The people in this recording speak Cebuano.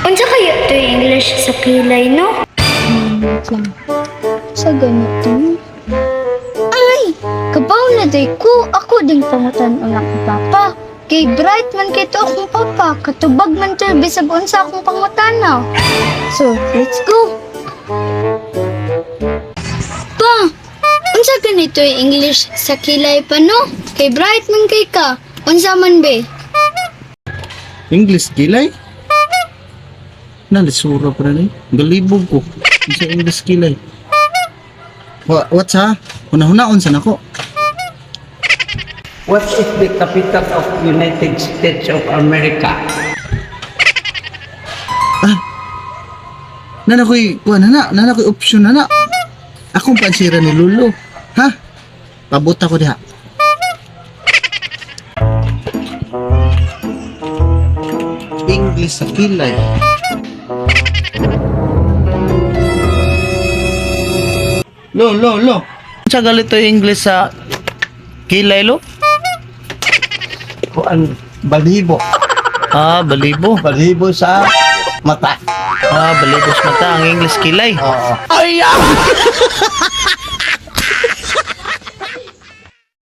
Unsa kayo to English sa kilay, no? Wait lang. Sa ganito? Ay! Kabaw na day ko. Ako ding pangutan ang akong papa. Kay bright man kay to akong papa. Katubag man to bisag unsa akong pangutana. So, let's go. Pa! Unsa ganito yung English sa kilay pa, no? Kay bright man kay ka. Unsa man be? English kilay? Nalisura pa na eh. Galibog ko. Sa English kilay. What's ha? Huna-hunaon sa nako. What is the capital of United States of America? Ah! Nana ko'y, kuha na na. Nana ko'y option na na. Akong pansira ni Lolo. Ha? Pabuta ko diha. English sa kilay. Lo, lo, lo. Sa galito yung English sa kilay, lo? Kuan balibo. Ah, balibo. Balibo sa mata. Ah, balibo sa mata. Ang English kilay. Oo. Ay, ah!